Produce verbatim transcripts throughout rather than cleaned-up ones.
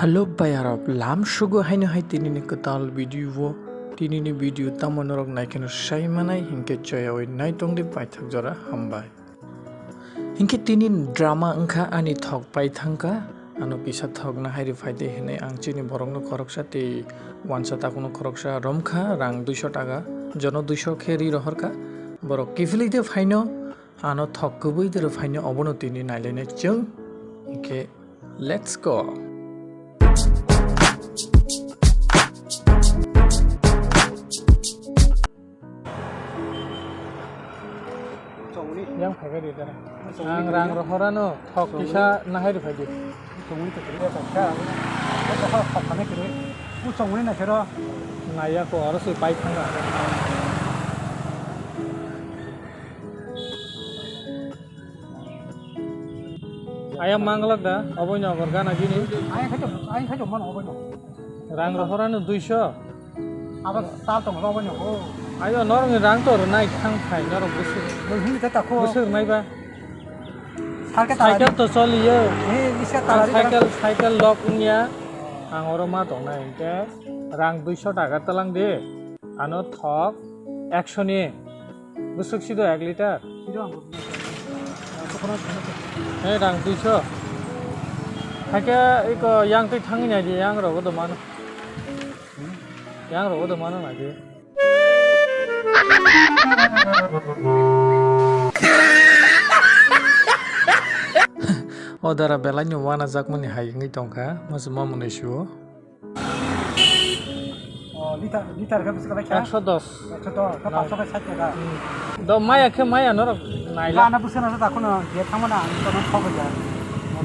Hello bayarok, lam sugo haino hai tinini kwtal video o. Tinini video tamo norok naikheno sai manai hinkhe choyawi naitongdi paithak jora hambai. Hinkhe tini drama wngkha ani thok pai thangkha, ano kisa thok na hairi phaidi hinwi ang chini borokno khoroksa tei wansa takhukno khoroksa romkha rang duiso taka, jono duiso khe ri rohorkha. Borok kiphilwi de phaino, ano thok kwbwi de rw phaino, obono tini nailainai chwng. Hinkhe let's go. Yang phaikha di dara. Ang rang rohorano thok kisa nahai rw phaidi. Chongwi to kiri ta ka. Ko to ha pha ne kiri. Ku chongwi na kero. Naya ko aro se pai thanga. Ayam manglak da, oboino agor gana gini. Ayam khajo, ayam khajo man oboino. Rang rohorano duiso. Abo sal tong rohorano. Ayo norokni rang to rwnai thang phai norok busur. Nung hini ta ko. Busur nai ba. Cycle to choliyo. Cycle, cycle lock wngya. Ang oro ma tongnai hinkhe rang duiso taka twlang di. Ano thok ekso ni. Bwswk sido ek liter. He rang duiso. Haikhe iko yang twi thangwi naidi, yang rogo do mano. Yang rogo do mano naidi. O dara belai no wana jakmani hai wngwi tongkha, masa mamoni sio. O, liter, liter khe bwswk lai kha? Ekso dos. Ekso dos, khe paanso khe sait taka. Hmm. Do maya khe maya norok naila. Ana bwswk nasa dakhno, je thangmana ang tono thok ja.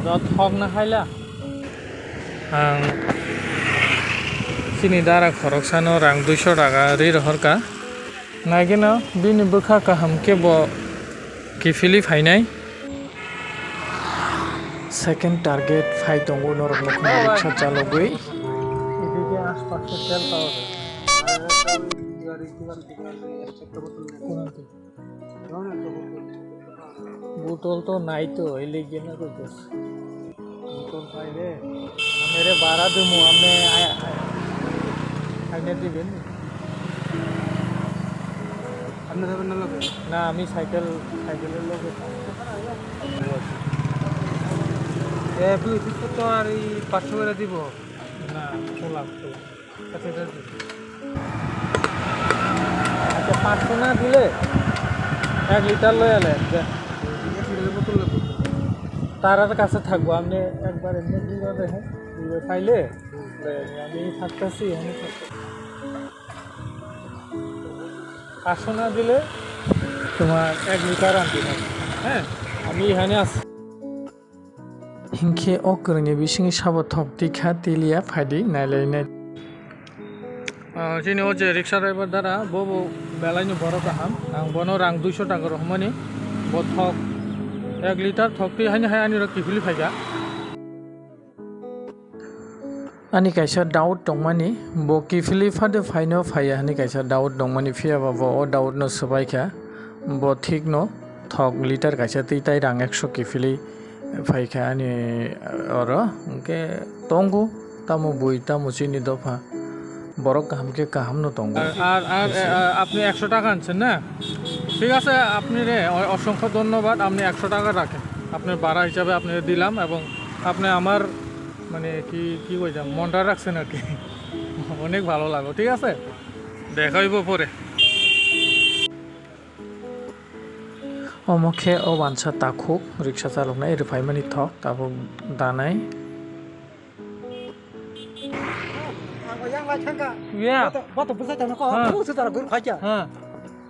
Do thok na haila. Ang chini dara khoroksano rang duiso taka ri rohorka. Naigeno bini bwkha kaham khe bo kiphilwi phainai. Second target phai tongo norok nukha riksa chalogwi. Botol to nai to, elegena to dos. Botol phai de. Mere bara dumu, amne ai, ai, aine diben. Apni jaben na loge? Na, ami cycle, cycle-er loge. E, bui, bui to ar ei paanso gora dibo. Na, khulak, khulak. Acha, acha, acha. Acha, paanso na dile, ek liter loi ale, je. Ek liter botol loi. Tarar kache thakbo, amne ekbar emne dui bar dekhe, dui bar paile, le, ami thakta si, ami thakta. Paanso na dile, tomar ek liter anti na, he, ami ehane achi. Hinkhe o kwrwini bisingni sabo thok tikha tiliya phaidi nailainai. Ah, chini o je rickshaw driver dara, bo bo belaino borok kaham. Ang bono rang duiso taka rohormani. Bo thok ek liter thok twi haini hai ani rok kiphilwi phaikha. Ani kaisa doubt tongmani, bo kiphilwi phade phaino phaiya hwnwi kaisa doubt tongmani, phiyaba bo o doubt no swbaikha. Bo thikno thok liter kaisa twi tai rang ekso kiphilwi phaikha ani oro, hwnkhe tongo tamo bui tamo chini dopha, borok kaham khe kaham no tongo. আর আর আর, আ, আপনি একশো টাকা আনছেন না? ঠিক আছে, আপনি রে অ-, অসংখ্য ধন্যবাদ। আপনি একশো টাকা রাখেন, আপনার ভাড়া হিসাবে আপনি দিলাম এবং আপনি আমার মানে কি কি কইতাম, মনটা রাখছেন আর কি। অনেক ভালো লাগলো, ঠিক আছে, দেখা হইব পরে। Omo khe o wansa takhuk riksa chaloknai rwphaimani thok tabuk danai. Ang yang lai thangka. Ya. Bato, bato bwsai tangno ko. Ha. Ang sutar guru khaikya. Ha.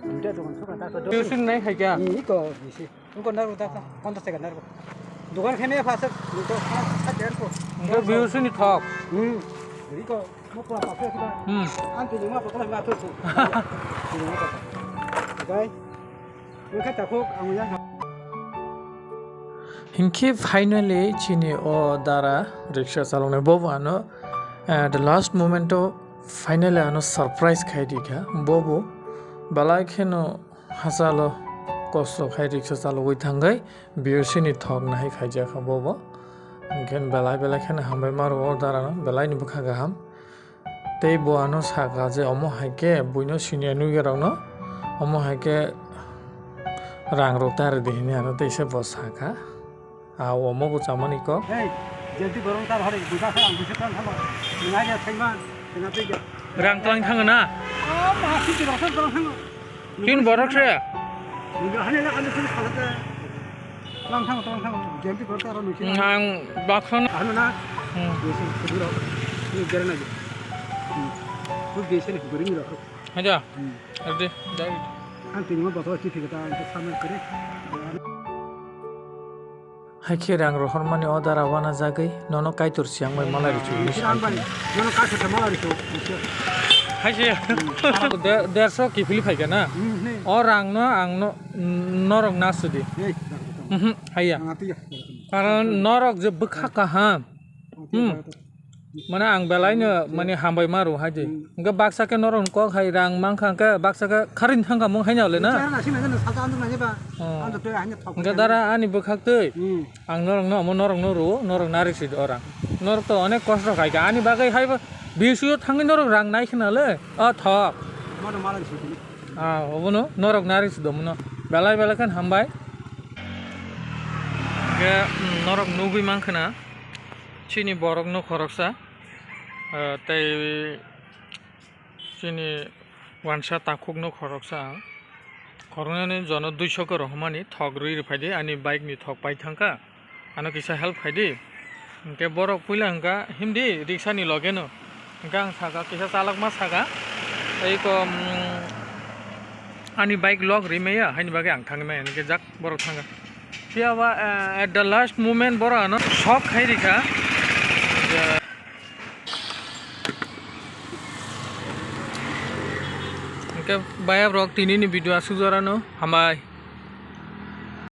Duita dokan suka ta ko. Tuition nai khaikya. Ni ko bisi. Ang ko naru ta ka. Ponchas taka naru. Dokan khene phasar. Ni to phasar ko. Ang ko biusi ni thok. Hmm. Ni ko. Hmm. Hinkhe finally chini o dara riksa chaloknai bobo ano, eh, the last moment o finally ano surprise khai rikha bobo, belai kheno hachalo kosto khai riksa chalogwi thangwi B O C ni thok nahai phaijakha bobo. Hwnkhe belai belai kheno hambai ma rwo o dara no, belai ni bwkha kaham. Tei bo ano saka je omo hai khe buino senior nugwi rok no omo hai khe rang rok ta rwdi hinwi ano tei se bo saka. A omo bo chamani kok. Hey, jenti borong ta hari buja sa ang buja tang thama. Ngai ya thaiman, tengah tengah. Rang tlang thang na? Oh, ma sih borok sa borok thang. Tin borok se. Nunggu hanya lah anda sini salah teh. Lang thang, lang thang. Jenti borok ta aro nusi. Ang bakson. Anu na. Hmm. Nusi, kuburo. Ini biar lagi. Hmm. Ku biasa nih, kuburi ini loh. Haja. Hmm. Adi, dai. Ang tini mo botol chithi kata, ang sama kiri. Hai khe rang rohormani o dara wana jagwi nono Kaitor siyang bai malai rw chuk. Ang bai, nono Kaitor se malai rw chuk. Hai se. De-, derso kiphilwi phaikha na? Hmm, ne. O rangno ang no, norok nasidi. Nei, rang rohorma. Mhm, haiya. Ang ati ya. Karon norok je bwkha kaham. Hmm. Mane ang belai no mane hambai ma rw hai de. Hmm. Hwnkhe baksa khe norok ni kok hai rang mankha hwnkhe baksa khe kharing thangkha mung hai no le na? Chara na sina jana salta anduk nani ba. Oh. Anduk tei hanya thok. Hwnkhe dara ani bwkhak twi. Hmm. Ang norok no omo norok no rw, norok nari si do orang. Norok to onek kosto khai kha. Ani bagwi hai ba B S U o thangwi norok rang nai khna le. O thok. Mano mala si. Ah, obono norok nari si do muno. Belai belai khan hambai. Hwnkhe, mm, norok nugwi mankha na. Chini borokno khoroksa, ah, tei chini wansa takhukno khoroksa ang. Khoroknani jono duiso khe rohormani thok rwi rwphaidi, ani bike ni thok pai thangkha, ano kisa help khaidi. Hwnkhe borok puila hwnkha himdi riksani logeno. Hwnkhe ang sakha kisa chalokma sakha, tei ko, mm, ani bike lock rimaya, haini bagwi ang thangwi maya, hwnkhe jak borok thangkha. Phiya ba, eh, at the last moment borok ano shock khai rikha. Hwnkhe bayap rok tini ni video aswk jorano hambai.